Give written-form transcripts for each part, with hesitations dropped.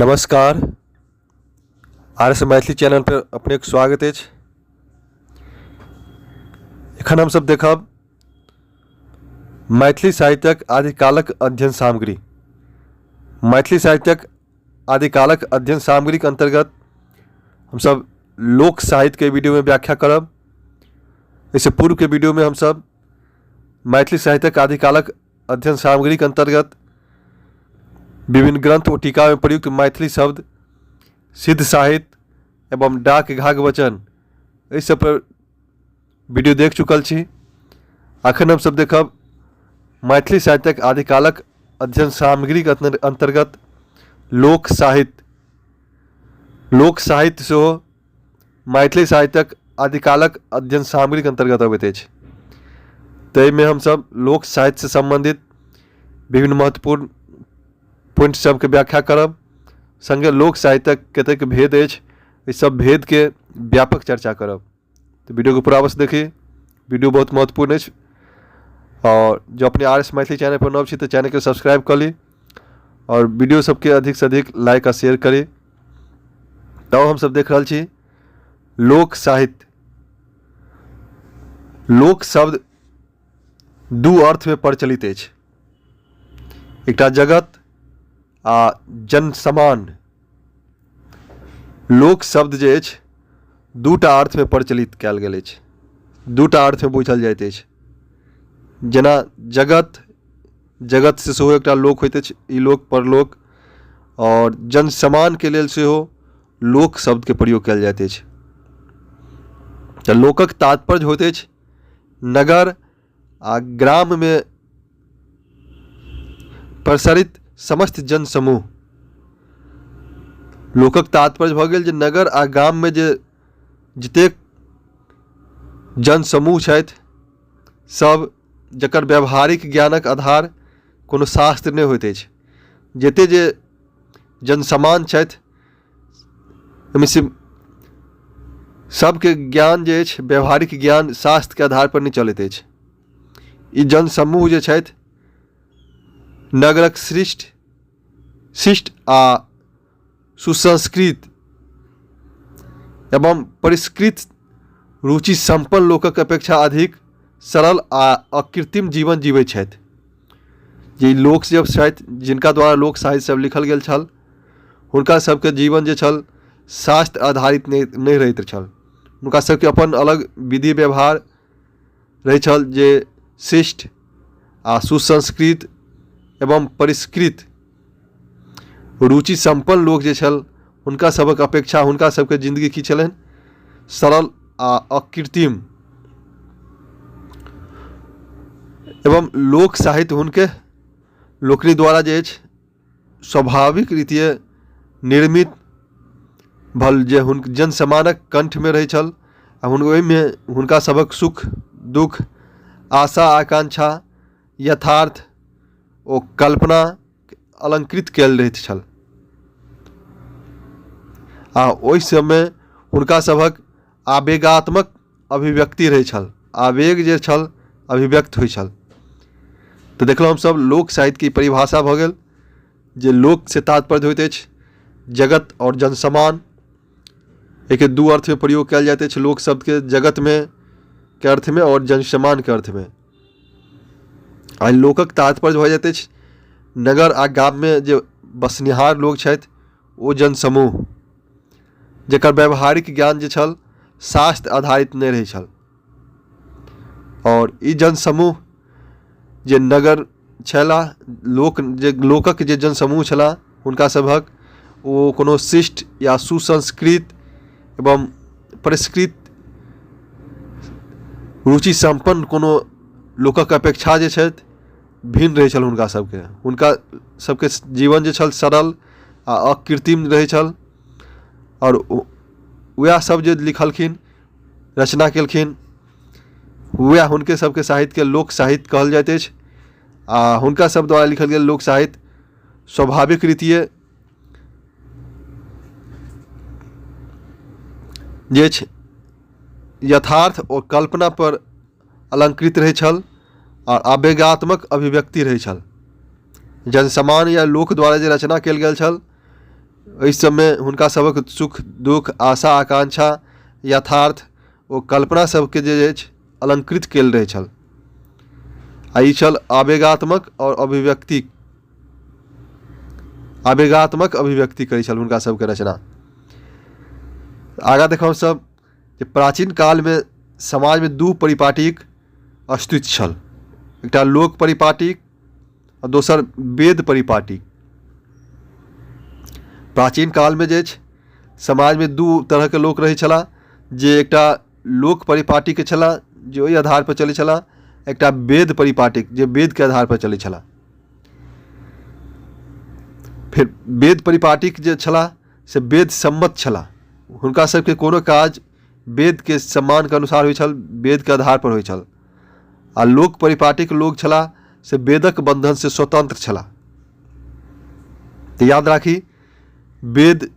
नमस्कार, R S Maithili channel पर अपनेके स्वागत अछि। एखन हमसब देखब मैथिली साहित्यक आदिकालक अध्ययन सामग्री। मैथिली साहित्यक आदिकालक अध्ययन सामग्रीके अन्तर्गत हमसब लोक साहित्यके वीडियोमे व्याख्या करब। एहिसँ पूर्वके वीडियोमे हमसब मैथिली साहित्यक आदिकालक अध्ययन सामग्रीके अन्तर्गत विभिन्न ग्रन्थ ओ टीकामे प्रयुक्त मैथिली शब्द, सिद्ध साहित्य एवं डाक घाघ वचन, एहि सबपर वीडियो देख चुकल छी। अखन हमसब देखब मैथिली साहित्यक आदिकालक अध्ययन सामग्रीके अन्तर्गत लोक साहित्य। लोक साहित्य सेहो मैथिली साहित्यक आदिकालक अध्ययन सामग्रीके अन्तर्गत अबैत अछि। ताहिमे हमसब लोक साहित्यसँ सम्बन्धित विभिन्न महत्वपूर्ण पॉइंट सबके व्याख्या करब, सङ्गे लोक साहित्यक कतेक भेद अछि, एहि सब भेदके व्यापक चर्चा करब। तऽ वीडियोके पूरा अवश्य देखी, वीडियो बहुत महत्वपूर्ण अछि। आओर जँ अपने आर एस मैथिली चैनलपर नव छी तऽ चैनलके सब्सक्राइब कऽ ली आओर वीडियो सबके अधिकसँ अधिक लाइक आ शेयर करी। तब हमसब देख रहल छी लोक साहित्य। लोक शब्द दू अर्थमे प्रचलित अछि, एकटा जगत आ जनसमान। लोक शब्द जे अछि दूटा अर्थमे प्रचलित कयल गेल अछि, दूटा अर्थमे बुझल जाइत अछि। जेना जगत, जगतसँ सेहो एकटा लोक होइत अछि, ई लोक परलोक, आओर जनसमानके लेल सेहो लोक शब्दके प्रयोग कयल जाइत अछि। तऽ लोकक तात्पर्य होइत अछि नगर आ ग्राममे प्रसरित समस्त जनसमूह। लोकक तात्पर्य भऽ गेल जे नगर आ गाममे जे जतेक जनसमूह छथि सब, जकर व्यावहारिक ज्ञानक आधार कोनो शास्त्र नहि होइत अछि, जतेक जे जनसमान छथि ओहिमे से सबके ज्ञान जे अछि व्यावहारिक ज्ञान शास्त्रके आधारपर नहि चलैत अछि। ई जनसमूह जे छथि नगरक सृष्ट शिष्ट आ सुसंस्कृत एवं परिष्कृत रुचि सम्पन्न लोकक अपेक्षा अधिक सरल आ अकृत्रिम जीवन जीबै छथि। जे लोक सब छथि जिनका द्वारा लोक साहित्य सब लिखल गेल छल, हुनका सबके जीवन जे छल शास्त्र आधारित नहि रहैत छल। हुनका सबके अपन अलग विधि व्यवहार रहै छल जे शिष्ट आ सुसंस्कृत एवं परिष्कृत रुचि सम्पन्न लोक जे छल हुनका सभक अपेक्षा हुनका सबके जिन्दगी की छलनि, सरल आ अकृत्रिम। एवं लोक साहित्य हुनके लोकनि द्वारा जे अछि स्वाभाविक रीतिए निर्मित भल जे हुन जनसामान्यक कण्ठमे रहै छल आ ओहिमे हुनका सभक सुख दुःख, आशा आकांक्षा, यथार्थ ओ कल्पना अलङ्कृत कयल रहैत छल आ ओहि समय हुनका सभक आवेगात्मक अभिव्यक्ति रहै छल, आवेग जे छल अभिव्यक्त होइ छल। तऽ देखलहुँ हमसभ लोक साहित्यके ई परिभाषा भऽ गेल जे लोकसँ तात्पर्य होइत अछि जगत आओर जनसमान। एहिके दू अर्थमे प्रयोग कयल जाइत अछि लोक शब्दके, जगतमे के अर्थमे आओर जनसमानके अर्थमे। आ लोकक तात्पर्य भऽ जाइत अछि नगर आ गाममे जे बसनिहार लोक छथि ओ जनसमूह, जकर व्यावहारिक ज्ञान जे छल शास्त्र आधारित नहि रहै छल। आओर ई जनसमूह जे नगर छलाह, लोक जे लोकक जे जनसमूह छलाह हुनका सभक ओ कोनो शिष्ट या सुसंस्कृत एवं परिष्कृत रुचि सम्पन्न कोनो लोकक अपेक्षा जे छथि भिन्न रहै छल। हुनका सबके हुनका सबके जीवन जे छल सरल आ अकृत्रिम रहै छल। आओर वएह सब जे लिखलखिन, रचना केलखिन, वएह हुनके सबके साहित्यके लोक साहित्य कहल जाइत अछि। आ हुनका सब द्वारा लिखल गेल लोक साहित्य स्वाभाविक रीतिए जे अछि यथार्थ ओ कल्पनापर अलङ्कृत रहै छल आ आवेगात्मक अभिव्यक्ति रहै छल। जनसामान्य या लोक द्वारा जे रचना कयल गेल छल एहि सभमे हुनका सभक सुख दुःख आशा आकांक्षा यथार्थ ओ कल्पना सभके जे अछि अलङ्कृत कयल रहै छल आ ई छल आवेगात्मक आओर अभिव्यक्ति आवेगात्मक अभिव्यक्ति करै छल हुनका सभके रचना। आगाँ देखब हमसभ जे प्राचीन कालमे समाजमे दू परिपाटीक अस्तित्व छल, एकटा लोक परिपाटी आ दोसर वेद परिपाटी। प्राचीन कालमे जे अछि समाजमे दू तरहके लोक रहै छलाह, जे एकटा लोक परिपाटीके छलाह जे ओहि आधारपर चलै छलाह, एकटा वेद परिपाटीके जे वेदके आधारपर चलै छलाह। फेर वेद परिपाटीके जे छलाह से वेद सम्मत छलाह, हुनका सबके कोनो काज वेदके सम्मानके अनुसार होइ छल, वेदके आधारपर होइ छल। आ लोक परिपाटीके लोक छलाह से वेदक बन्धनसँ स्वतन्त्र छलाह। तऽ याद राखी वेद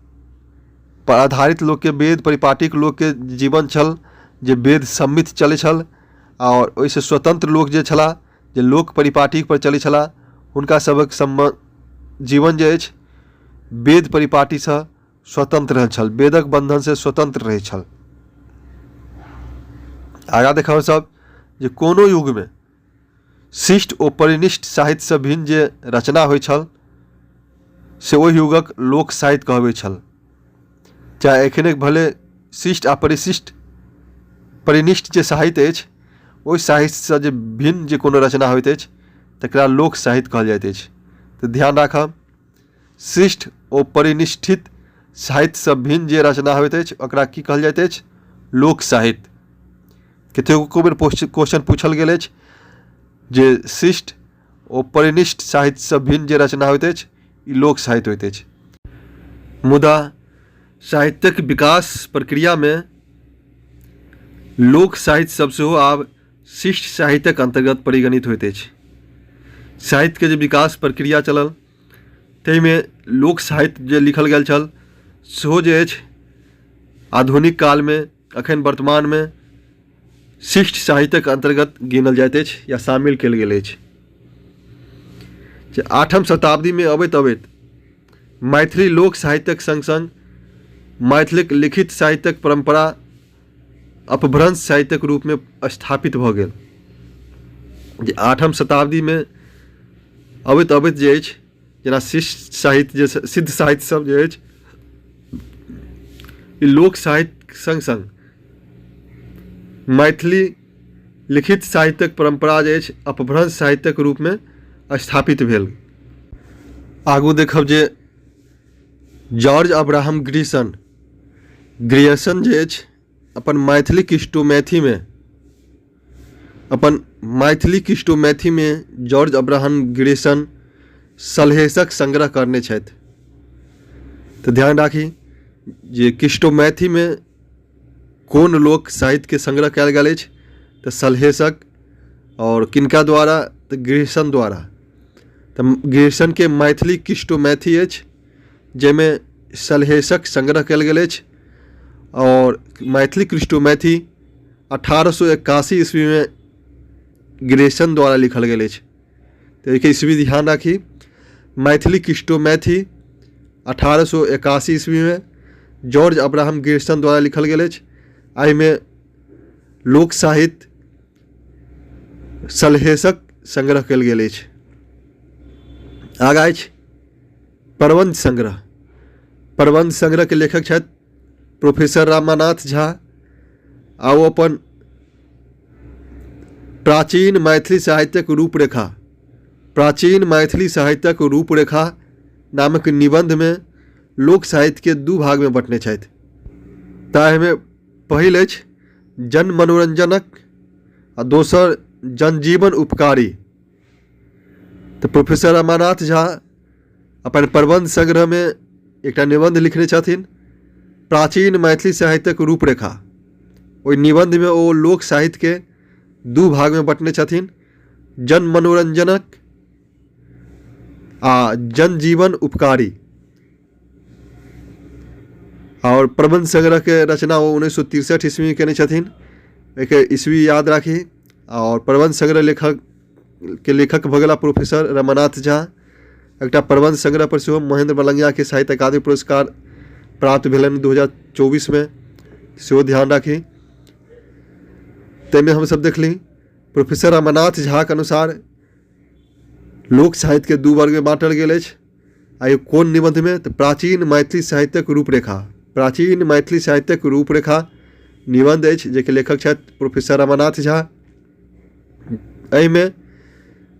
पर आधारित लोकके वेद परिपाटीके लोकके जीवन छल जे वेद सम्मित चलै छल आओर ओहिसँ स्वतन्त्र लोक जे छलाह जे लोक परिपाटीपर चलै छलाह हुनका सभक सम्बन्ध जीवन जे अछि वेद परिपाटीसँ स्वतन्त्र रहल छल, वेदक बन्धनसँ स्वतन्त्र रहै छल। आगाँ देखब सब जे कोनो युगमे शिष्ट ओ परिनिष्ठ साहित्यसँ भिन्न जे रचना होइ छल से ओहि युगक लोक साहित्य कहबै छल। चाहे एखने भले शिष्ट आ परिशिष्ट परिनिष्ठ जे साहित्य अछि ओहि साहित्यसँ जे भिन्न जे कोनो रचना होइत अछि तकरा लोक साहित्य कहल जाइत अछि। तऽ ध्यान राखब शिष्ट ओ परिनिष्ठित साहित्यसँ भिन्न जे रचना होइत अछि ओकरा की कहल जाइत अछि? लोक साहित्य। कतेको बेर क्वेश्चन पूछल गेल अछि जे शिष्ट ओ परिनिष्ठ साहित्यसँ भिन्न जे रचना होइत अछि ई लोक साहित्य होइत अछि। मुदा साहित्यक विकास प्रक्रियामे लोक साहित्य सब सेहो आब शिष्ट साहित्यक अन्तर्गत परिगणित होइत अछि। साहित्यके जे विकास प्रक्रिया चलल ताहिमे लोक साहित्य जे लिखल गेल छल सेहो जे अछि आधुनिक कालमे एखन वर्तमानमे शिष्ट साहित्यक अन्तर्गत गिनल जाइत अछि या शामिल कयल गेल अछि। जे आठम शताब्दीमे अबैत अबैत मैथिली लोक साहित्यक सङ्ग सङ्ग मैथिलीक लिखित साहित्यक परम्परा अपभ्रंश साहित्यक रूपमे स्थापित भऽ गेल। जे आठम शताब्दीमे अबैत अबैत जे अछि जेना शिष्ट साहित्य जे सिद्ध साहित्य सब जे अछि ई लोक साहित्यक सङ्ग सङ्ग मैथिली लिखित साहित्यक परम्परा जे अछि अपभ्रंश साहित्यक रूपमे स्थापित भेल। आगू देखब जे जॉर्ज अब्राहम ग्रिसन ग्रियर्सन जे अछि अपन मैथिली क्रिस्टोमैथीमे अपन मैथिली क्रिस्टोमैथीमे जॉर्ज अब्राहम ग्रियर्सन सलहेसक संग्रह करने छथि। तऽ ध्यान राखी जे क्रिस्टोमैथीमे कोन लोक साहित्यके संग्रह कयल गेल अछि तऽ सलहेसक आओर किनका द्वारा तऽ ग्रियर्सन द्वारा। तऽ ग्रियर्सनके मैथिली क्रिस्टोमैथी अछि जाहिमे सलहेसक संग्रह कयल गेल अछि आओर मैथिली क्रिस्टोमैथी 1881 ईस्वीमे ग्रियर्सन द्वारा लिखल गेल अछि। तऽ एहिके ईस्वी ध्यान राखी, मैथिली क्रिस्टोमैथी 1881 ईस्वीमे जॉर्ज अब्राहम ग्रियर्सन द्वारा लिखल गेल अछि। एहिमे लोक साहित्य सलहेसक संग्रह कयल गेल अछि। आगाँ अछि प्रबन्ध संग्रह। प्रबन्ध संग्रहके लेखक छथि प्रोफेसर रमानाथ झा आ ओ अपन प्राचीन मैथिली साहित्यक रूपरेखा प्राचीन मैथिली साहित्यक रूपरेखा नामक निबन्धमे लोक साहित्यके दू भागमे बँटने छथि। ताहिमे पहिल अछि जन मनोरञ्जनक आ दोसर जनजीवन उपकारी। तऽ प्रोफेसर रमानाथ झा अपन प्रबन्ध संग्रहमे एकटा निबन्ध लिखने छथिन प्राचीन मैथिली साहित्यक रूपरेखा। ओहि निबन्धमे ओ लोक साहित्यके दू भागमे बँटने छथिन, जन मनोरञ्जनक आ जनजीवन उपकारी। आओर प्रबन्ध संग्रहके रचना ओ 1963 ईस्वीमे कयने छथिन। एहिके ईस्वी याद राखी। आओर प्रबन्ध संग्रह लेखकके लेखक भऽ गेलाह प्रोफेसर रमानाथ झा। एकटा प्रबन्ध संग्रह पर सेहो महेंद्र मलंगियाके साहित्य अकादमी पुरस्कार प्राप्त भेलनि 2024मे, सेहो ध्यान राखी। ताहिमे हमसभ देखली प्रोफेसर रमानाथ झाके अनुसार लोक साहित्यके दू वर्गमे बाँटल गेल अछि। आ ई कोन निबन्धमे? तऽ प्राचीन मैथिली साहित्यक रूपरेखा, प्राचीन मैथिली साहित्यक रूपरेखा निबन्ध अछि जाहिके लेखक छथि प्रोफेसर रमानाथ झा। एहिमे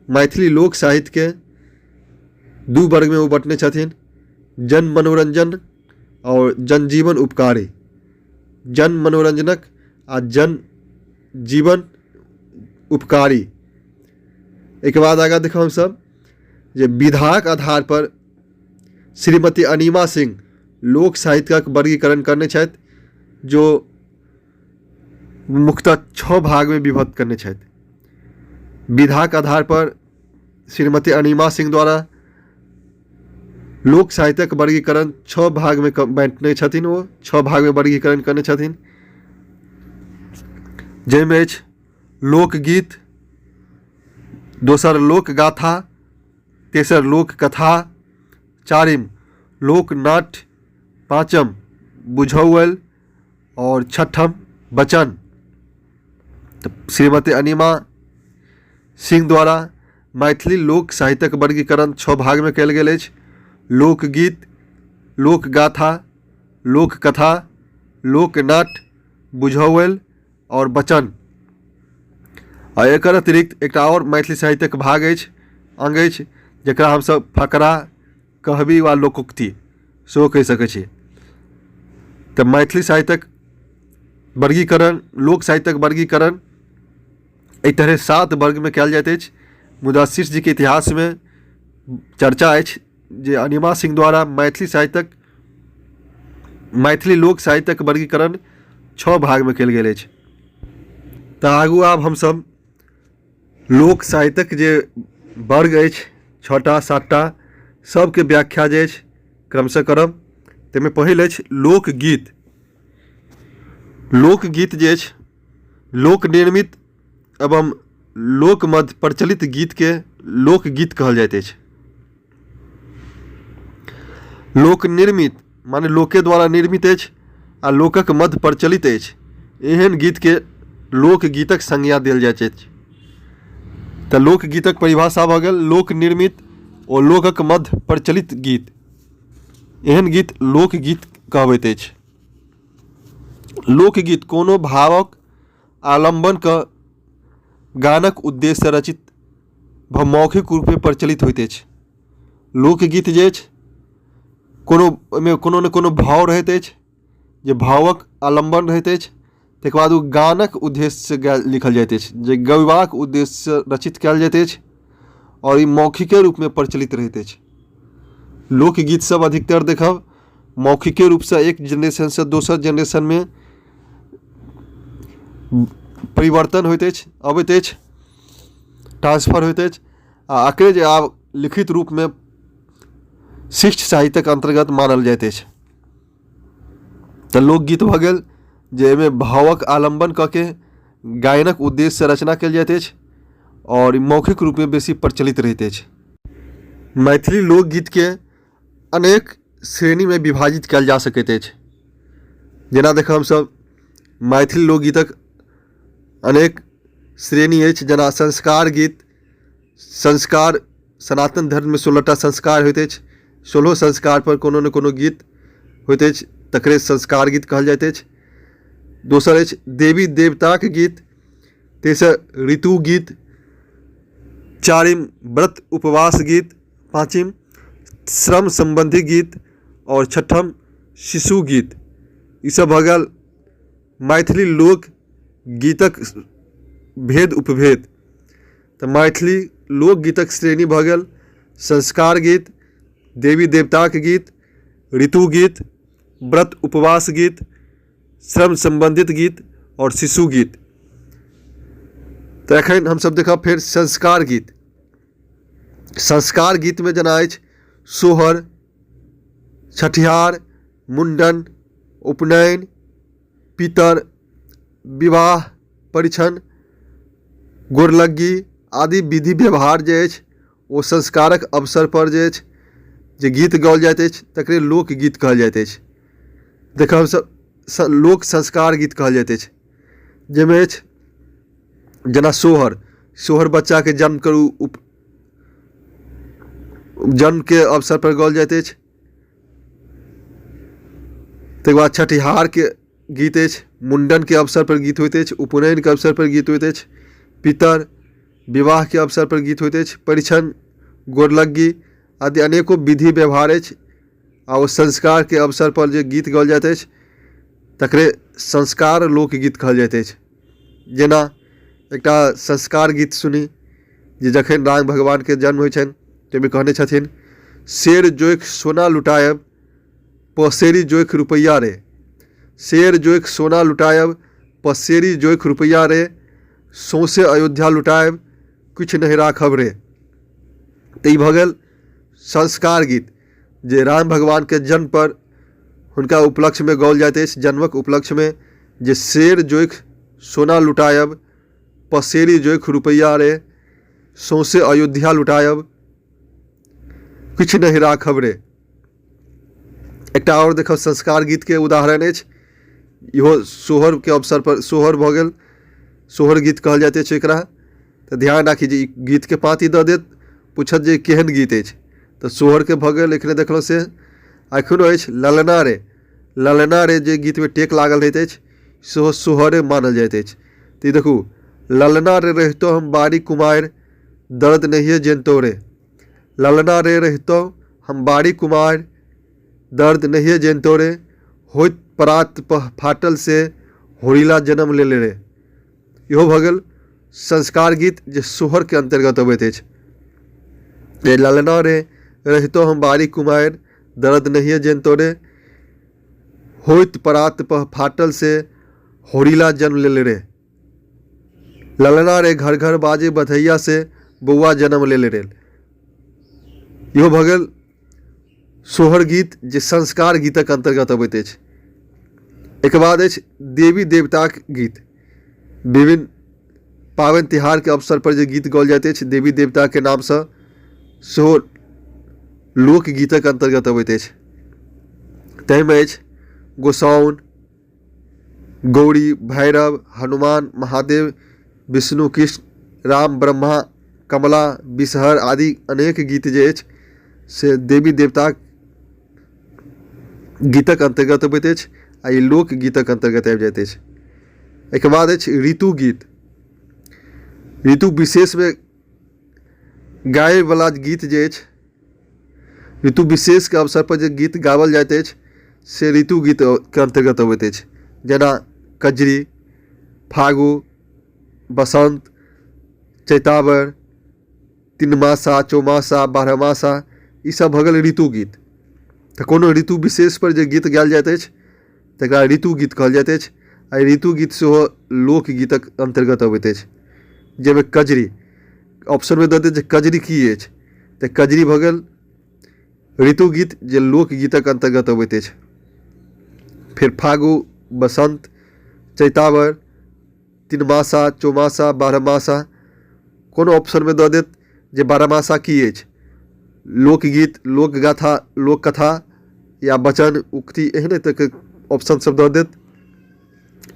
मैथिली लोक साहित्यके दू वर्गमे ओ बँटने छथिन, जन मनोरञ्जन आओर जनजीवन उपकारी। जन मनोरञ्जनक आ जन जीवन उपकारी। एहिके बाद आगाँ देखब हमसभ जे विधाक आधार पर श्रीमती अनिमा सिंह लोक साहित्यक वर्गीकरण करने छथि, जो मुख्यतः 6 भागमे विभक्त करने छथि। विधाक आधार पर श्रीमती अनिमा सिंह द्वारा लोक साहित्यक वर्गीकरण 6 भागमे बाँटने छथिन। ओ 6 भागमे वर्गीकरण करने छथिन, जाहिमे अछि लोकगीत, दोसर लोकगाथा, तेसर लोककथा, चारिम लोकनाट्य, पाँचम बुझौअलि आओर छठम वचन। तऽ श्रीमती अनिमा सिंह द्वारा मैथिली लोक साहित्यक वर्गीकरण 6 भागमे कयल गेल अछि: लोकगीत, लोकगाथा, लोककथा, लोकनाट्य, बुझौअलि आओर वचन। आ एकर अतिरिक्त एकटा आओर मैथिली साहित्यक भाग अछि, अङ्ग अछि, जकरा हमसभ फकरा, कहबी वा लोकोक्ति सेहो कहि सकै छी। तऽ मैथिली साहित्यक वर्गीकरण, लोक साहित्यक वर्गीकरण एहि तरहे 7 वर्गमे कयल जाइत अछि। मुदा शिष्य जीके इतिहासमे चर्चा अछि जे अनिमा सिंह द्वारा मैथिली साहित्यक, मैथिली लोक साहित्यक वर्गीकरण 6 भागमे कयल गेल अछि। तऽ आगू आब हमसभ लोक साहित्यक जे वर्ग अछि 6टा 7टा सबके व्याख्या जे अछि क्रमशः करब। ताहिमे पहिल अछि लोकगीत। लोकगीत जे अछि लोक निर्मित एवं लोक मध्य प्रचलित गीतके लोकगीत कहल जाइत अछि। लोक निर्मित माने लोके द्वारा निर्मित अछि आ लोकक मध्य प्रचलित अछि, एहन गीतके लोकगीतक संज्ञा देल जाइत अछि। तऽ लोकगीतक परिभाषा भऽ गेल लोक निर्मित ओ लोकक मध्य प्रचलित गीत, एहन गीत लोकगीत कहबैत अछि। लोकगीत कोनो भावक आलम्बन कऽ गानक उद्देश्यसँ रचित भऽ मौखिक रूपे प्रचलित होइत अछि। लोकगीत जे अछि कोनो ओहिमे कोनो ने कोनो भाव रहैत अछि, जे भावक आलम्बन रहैत अछि, ताहिके बाद ओ गानक उद्देश्यसँ गायल लिखल जाइत अछि, जे गयबाक उद्देश्यसँ रचित कयल जाइत अछि आओर ई मौखिके रूपमे प्रचलित रहैत अछि। लोकगीत सब अधिकतर देखब मौखिके रूपसँ एक जेनरेशनसँ दोसर जेनरेशनमे परिवर्तन होइत अछि, अबैत अछि, ट्रांसफर होइत अछि आ एकरे जे आब लिखित रूपमे शिष्ट साहित्यक अन्तर्गत मानल जाइत अछि। तऽ लोकगीत भऽ गेल जे एहिमे भावक आलम्बन कऽ के गायनक उद्देश्यसँ रचना कयल जाइत अछि आओर ई मौखिक रूपमे बेसी प्रचलित रहैत अछि। मैथिली लोकगीतके अनेक श्रेणीमे विभाजित कयल जा सकैत अछि। जेना देखब हमसभ मैथिली लोकगीतक अनेक श्रेणी अछि, जेना संस्कार गीत। संस्कार सनातन धर्ममे 16टा संस्कार होइत अछि, 16 संस्कारपर कोनो ने कोनो गीत होइत अछि, तकरे संस्कार गीत कहल जाइत अछि। दोसर अछि देवी देवताक गीत, तेसर ऋतु गीत, चारिम व्रत उपवास गीत, पाँचिम श्रम सम्बन्धी गीत आओर छठम शिशु गीत। ईसभ भऽ गेल मैथिली लोक गीतक भेद उपभेद। तऽ मैथिली लोकगीतक श्रेणी भऽ गेल संस्कार गीत, देवी देवताक गीत, ऋतु गीत, व्रत उपवास गीत, श्रम सम्बन्धित गीत आओर शिशु गीत। तऽ एखन हमसभ देखब फेर संस्कार गीत। संस्कार गीतमे जेना अछि सोहर, छठिहार, मुण्डन, उपनयन, पितर, विवाह, परिछन, गोरलग्गी आदि विधि व्यवहार जे अछि ओ संस्कारक अवसरपर जे अछि जे गीत गाओल जाइत अछि तकरे लोकगीत कहल जाइत अछि। देखब हमसभ लोक संस्कार गीत कहल जाइत अछि, जाहिमे अछि जेना सोहर। सोहर बच्चाके जन्मके उप जन्मके अवसरपर गाओल जाइत अछि। ताहिके बाद छठिहारके गीत अछि, मुण्डनके अवसरपर गीत होइत अछि, उपनयनके अवसरपर गीत होइत अछि, पितर विवाहके अवसरपर गीत होइत अछि, परिछन, गोरलग्गी आदि अनेको विधि व्यवहार अछि आ ओ संस्कारके अवसरपर जे गीत गाओल जाइत अछि तकरे संस्कार लोकगीत कहल जाइत अछि। जेना एकटा संस्कार गीत सुनी जे जखन राम भगवानके जन्म होइ छनि ताहिमे कहने छथिन, शेर जोखि सोना लुटायब पसेरी जोखि रुपैआ रे, शेर जोखि सोना लुटायब पसेरी जोखि रुपैआ रे, सौँसे अयोध्या लुटायब किछु नहि राखब रे। तऽ ई भऽ गेल संस्कार गीत जे राम भगवानके जन्मपर हुनका उपलक्ष्यमे गाओल जाइत अछि, जन्मक उपलक्ष्यमे जे शेर जोखि सोना लुटायब पसेरी जोखि रुपैआ रे, सौँसे अयोध्या लुटायब किछु नहि राखब रे। एकटा आओर देखब संस्कार गीतके उदाहरण अछि, इहो सोहरके अवसरपर सोहर भऽ गेल, सोहर गीत कहल जाइत अछि एकरा। तऽ ध्यान राखी जे ई गीतके पाँति दऽ देत, पूछत जे केहन गीत अछि, तऽ सोहरके भऽ गेल एखने देखलहुँ से। एखनो अछि ललना रे, ललना रे जे गीतमे टेक लागल रहैत अछि सेहो सोहरे मानल जाइत अछि। तऽ ई देखू, ललना रे रहितहुँ हम बारी कुमारि दर्द नहिए जनितहुँ रे, ललना रे रहितहुँ हम बारी कुमारि दर्द नहिए जनितहुँ रे, होइत परात फाटल से होरिला जन्म लेले रे। इहो भऽ गेल संस्कार गीत जे सोहरके अन्तर्गत अबैत अछि। जे ललना रे रहितहुँ हम बारी कुमारि दर्द नहिए जनितहुँ रे, होइत परात फाटल से होरिला जन्म लेले रे, ललना रे घर घर बाजे बधैया से बौआ जन्म लेले रे। इहो भऽ गेल सोहर गीत जे संस्कार गीतक अन्तर्गत अबैत अछि। एहिके बाद अछि देवी देवताक गीत। विभिन्न पाबनि तिहारके अवसरपर जे गीत गाओल जाइत अछि देवी देवताके नामसँ सेहो लोकगीतक अन्तर्गत अबैत अछि। ताहिमे अछि गोसाउनि, गौरी, भैरव, हनुमान, महादेव, विष्णु, कृष्ण, राम, ब्रह्मा, कमला, विषहर आदि अनेक गीत जे अछि से देवी देवताक गीतक अन्तर्गत अबैत अछि आ ई लोकगीतक अन्तर्गत आबि जाइत अछि। एहिके बाद अछि ऋतु गीत। ऋतु विशेषमे गाबैवला गीत जे अछि, ऋतु विशेषके अवसरपर जे गीत गाओल जाइत अछि से ऋतु गीतके अन्तर्गत अबैत अछि। जेना कजरी, फागु, बसन्त, चैतावर, तिनमासा, चौमासा, बारहमासा, ईसभ भऽ गेल ऋतु गीत। तऽ कोनो ऋतु विशेषपर जे गीत गायल जाइत अछि तकरा ऋतु गीत कहल जाइत अछि आ ऋतु गीत सेहो लोकगीतक अन्तर्गत अबैत अछि। जाहिमे कजरी ऑप्शनमे दऽ देत जे कजरी की अछि, तऽ कजरी भऽ गेल ऋतु गीत जे लोकगीतक अन्तर्गत अबैत अछि। फेर फागु, बसन्त, चैतावर, तिनमासा, चौमासा, बारहमासा, कोनो ऑप्शनमे दऽ देत जे बारहमासा की अछि, लोकगीत, लोकगाथा, लोककथा या वचन उक्ति, एहने तरहके ऑप्शन सब दऽ देत,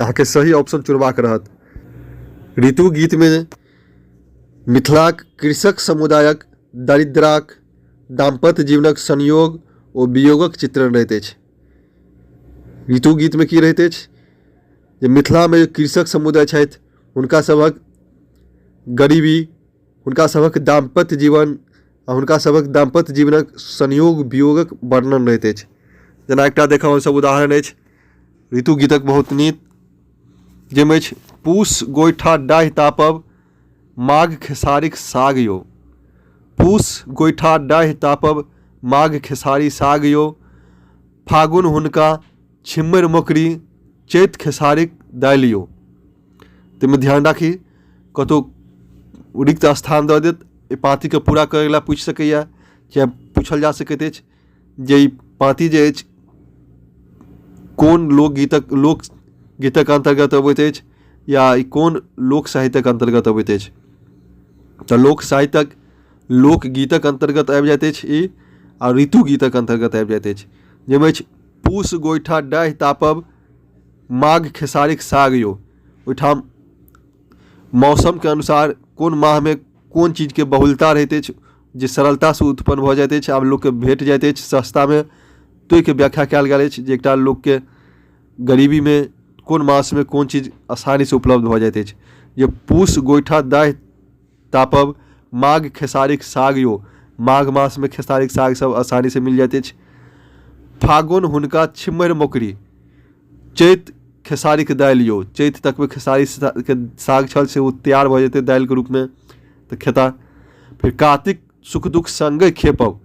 अहाँके सही ऑप्शन चुनबाक रहत। ऋतु गीतमे मिथिलाक कृषक समुदायक दरिद्राक दाम्पत्य जीवनक संयोग ओ वियोगक चित्रण रहैत अछि। ऋतु गीतमे की रहैत अछि जे मिथिलामे कृषक समुदाय छथि हुनका सभक गरीबी, हुनका सभक दाम्पत्य जीवन आ हुनका सभक दाम्पत्य जीवनक संयोग वियोगक वर्णन रहैत अछि। जेना एकटा देखब हमसभ उदाहरण अछि ऋतु गीतक बहुत नीक, जाहिमे अछि पूस गोइठा डाहि तापब माघ खेसारीक साग यौ, पूस गोइठा डाहि तापब माघ खेसारी साग यौ, फागुन हुनका छिम्मरि मोकरी चैत खेसारीक दालि यौ। ताहिमे ध्यान राखी कतहु रिक्त स्थान दऽ देत, एहि पाँतिके पूरा करै लए पूछि सकैए चाहे पूछल जा सकैत अछि जे ई पाँति जे अछि कोन लोकगीतक लोकगीतक अन्तर्गत अबैत अछि या ई कोन लोक साहित्यक अन्तर्गत अबैत अछि। तऽ लोक साहित्यक लोकगीतक अन्तर्गत आबि जाइत अछि ई। आ ऋतु गीतक अन्तर्गत आबि जाइत अछि, जाहिमे अछि पूस गोइठा डाहि तापब माघ खेसारीक साग यौ। ओहिठाम मौसमके अनुसार कोन माहमे कोन चीजके बहुलता रहैत अछि जे सरलतासँ उत्पन्न भऽ जाइत अछि, आब लोकके भेट जाइत अछि सस्तामे, ताहिके व्याख्या कयल गेल अछि जे एकटा लोकके गरीबीमे कोन मासमे कोन चीज आसानीसँ उपलब्ध भऽ जाइत अछि। जे पूस गोइठा दाहि तापब माघ खेसारीक साग यौ, माघ मासमे खेसारीक साग सब आसानीसँ मिल जाइत अछि। फागुन हुनका छिम्मरि मौकरी, चैत खेसारीके दालि यौ, चैत तकमे खेसारीके साग छल से ओ तैयार भऽ जेतै दालिके रूपमे तऽ खेता। फेर कातिक सुख दुख सङ्गे खेपब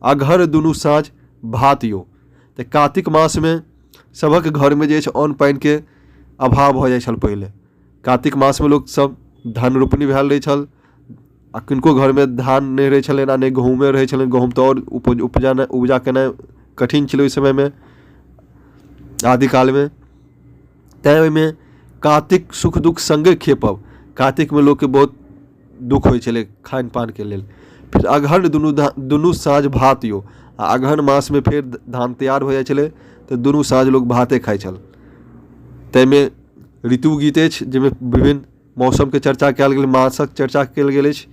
अगहन दुनू साँझ भात यौ। तऽ कातिक मासमे सभक घरमे जे अछि अन्न पानिके अभाव भऽ जाइ छल पहिले। कातिक मासमे लोकसभ धान रोपनी भेल रहै छल आ किनको घरमे धान नहि रहै छलनि आ नहि गहूँमे रहै छलनि, गहूँम तऽ आओर उपज उपजा उपजा केनाइ कठिन छलै ओहि समयमे आदिकालमे। तैँ ओहिमे कातिक सुख दुख सङ्गे खेपब, कातिकमे लोकके बहुत दुःख होइ छलै खान पानके लेल। फेर अगहन दुनू साँझ भात यौ, आ अगहन मासमे फेर धान तैयार भऽ जाइ छलै तऽ दुनू साँझ लोक भाते खाइ छल। ताहिमे ऋतु गीत अछि जाहिमे विभिन्न मौसमके चर्चा कयल गेल, मासक चर्चा कयल गेल अछि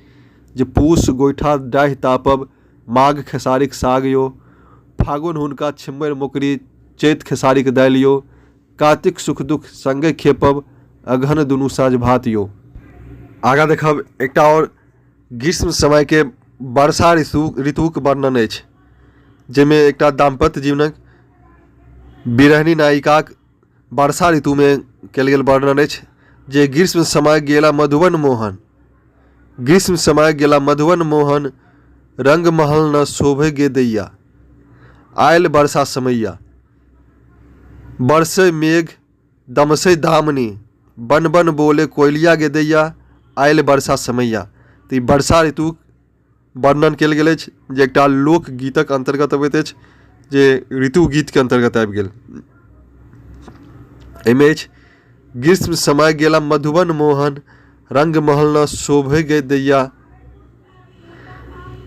जे पूस गोइठा डाहि तापब माघ खेसारीक साग यौ, फागुन हुनका छिम्मरि मोकरी चैत खेसारीक दालि यौ, कातिक सुख दुख सङ्गे खेपब अगहन दुनू साँझ भात यौ। आगाँ देखब एकटा आओर ग्रीष्म समयके वर्षा ऋतुक वर्णन अछि, जाहिमे एकटा दाम्पत्य जीवनक विरहिणी नायिकाक वर्षा ऋतुमे कयल गेल वर्णन अछि जे ग्रीष्म समय गेला मधुबन मोहन, ग्रीष्म समय गेला मधुबन मोहन, रंग महल न शोभे गे दैया, आयल वर्षा समैया, बरसै मेघ दमसै दामनी, बन बन बोले कोयलिया गे दैया, आयल वर्षा समैया। तऽ ई वर्षा ऋतुक वर्णन कयल गेल अछि जे एकटा लोकगीतक अन्तर्गत अबैत अछि, जे ऋतु गीतके अन्तर्गत आबि गेल। एहिमे अछि ग्रीष्म समय गेला मधुबन मोहन, रंग महल न शोभे गे दैया,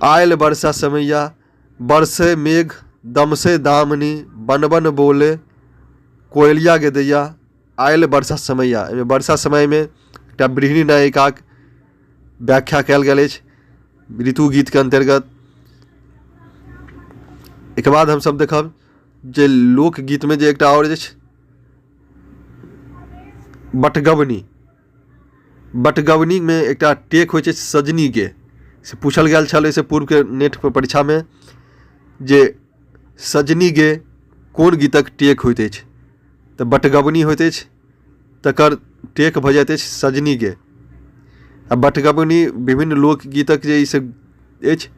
आयल वर्षा समैया, बरसै मेघ दमसै दामिनी, बन बन बोले कोयलिया गे दैया, आयल वर्षा समैया। एहिमे वर्षा समयमे एकटा गृहिणी नायिकाक व्याख्या कयल गेल अछि ऋतु गीतके अन्तर्गत। एहिके बाद हमसभ देखब जे लोकगीतमे जे एकटा आओर जे छै बटगबनी। बटगबनीमे एकटा टेक होइ छै सजनीके, से पूछल गेल छल एहिसँ पूर्वके नेट परीक्षामे जे सजनी गे कोन गीतक टेक होइत अछि, तऽ बटगबनी होइत अछि तकर टेक भऽ जाइत अछि सजनी गे। आ बटगबनी विभिन्न लोकगीतक जे ईसभ अछि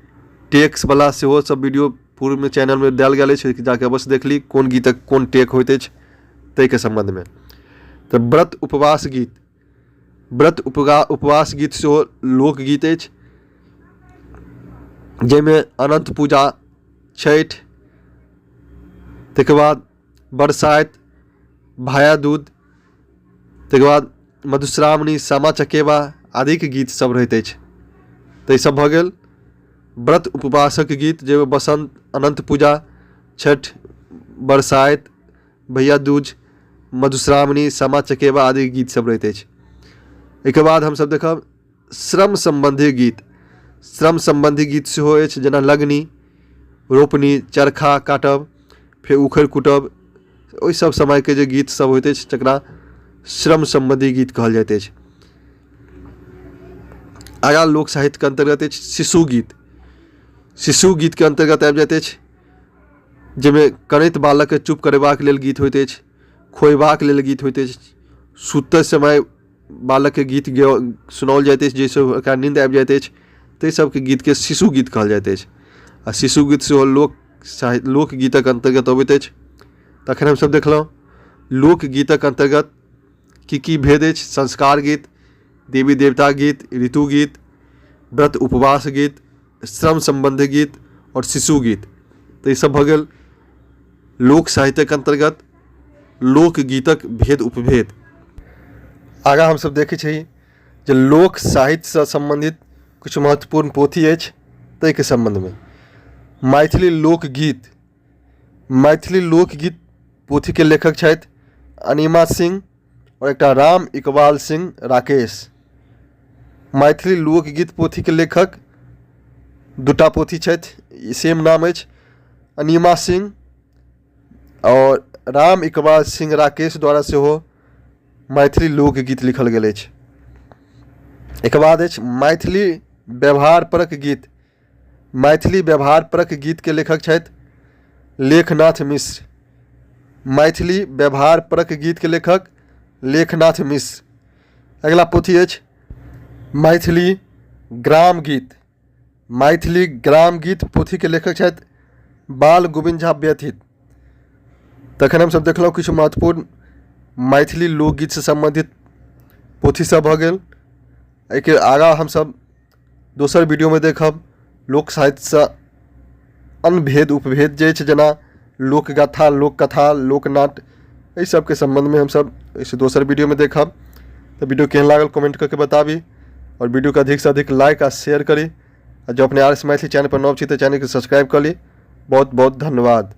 टेक्सवला सेहो सभ वीडियो पूर्वमे चैनलमे देल गेल अछि, जा कऽ अवश्य देख ली कोन गीतक कोन टेक होइत अछि ताहिके सम्बन्धमे। तऽ व्रत उपवास गीत, व्रत उपवास गीत सेहो लोकगीत अछि जाहिमे अनन्त पूजा, छठि, ताहिके बाद बरसाइत, भाया दूज, ताहिके बाद मधुश्रावणी, सामा चकेबा आदिके गीत सब रहैत अछि। तऽ ईसब भऽ गेल व्रत उपवासक गीत जाहिमे बसन्त, अनन्त पूजा, छठि, बरसाइत, भैया दूज, मधुश्रावणी, सामा चकेबा आदि गीत सब रहैत अछि। एहिके बाद हमसब देखब श्रम सम्बन्धी गीत। श्रम सम्बन्धी गीत सेहो अछि जेना लगनी, रोपनी, चरखा काटब, फेर उखड़ि कुटब, ओहि सब समयके जे गीत सब होइत अछि तकरा श्रम सम्बन्धी गीत कहल जाइत अछि। आगाँ लोक साहित्यके अन्तर्गत अछि शिशु गीत। शिशु गीतके अन्तर्गत आबि जाइत अछि जाहिमे कनैत बालकके चुप करेबाक लेल गीत होइत अछि, खुएबाक लेल गीत होइत अछि, सुतै समय बालकके गीत सुनाओल जाइत अछि जाहिसँ ओकरा नीन्द आबि जाइत अछि, ताहि सबके गीतके शिशु गीत कहल जाइत अछि। आ शिशु गीत सेहो लोक साहित्य लोकगीतक अन्तर्गत अबैत अछि। तखन हमसब देखलहुँ लोकगीतक अन्तर्गत की की भेद अछि, संस्कार गीत, देवी देवता गीत, ऋतु गीत, व्रत उपवास गीत, श्रम सम्बन्धी गीत आओर शिशु गीत। तऽ ईसब भऽ गेल लोक साहित्यक अन्तर्गत लोकगीतक भेद उपभेद। आगाँ हमसब देखै छी जे लोक साहित्यसँ सम्बन्धित किछु महत्वपूर्ण पोथी अछि ताहिके सम्बन्धमे। मैथिली लोकगीत। मैथिली लोकगीत पोथीके लेखक छथि अनिमा सिंह आओर एकटा राम इकबाल सिंह राकेश। मैथिली लोकगीत पोथीके लेखक दूटा पोथी छथि, सेम नाम अछि, अनिमा सिंह आओर राम इकबाल सिंह राकेश द्वारा सेहो मैथिली लोकगीत लिखल गेल अछि। एकर बाद अछि मैथिली व्यवहारपरक गीत। मैथिली व्यवहारपरक गीतके लेखक छथि लेखनाथ मिश्र। मैथिली व्यवहारपरक गीतके लेखक लेखनाथ मिश्र। अगिला पोथी अछि मैथिली ग्राम गीत। मैथिली ग्राम गीत पोथीके लेखक छथि बाल गोविन्द झा व्यथित। तखन हमसभ देखलहुँ किछु महत्वपूर्ण मैथिली लोकगीतसँ सम्बन्धित पोथीसभ भऽ गेल। एहिके आगाँ हमसभ दोसर वीडियोमे देखब लोक साहित्यसँ अन्य भेद उपभेद जे अछि, जेना लोकगाथा, लोककथा, लोकनाट्य, एहि सबके सम्बन्धमे हमसभ एहिसँ दोसर वीडियोमे देखब। तऽ वीडियो केहन लागल कमेंट कऽ के बताबी आओर वीडियोके अधिकसँ अधिक लाइक आ शेयर करी, आ जँ अपने आर एस मैथिली चैनल पर नव छी तऽ चैनलके सब्सक्राइब कऽ ली। बहुत बहुत धन्यवाद।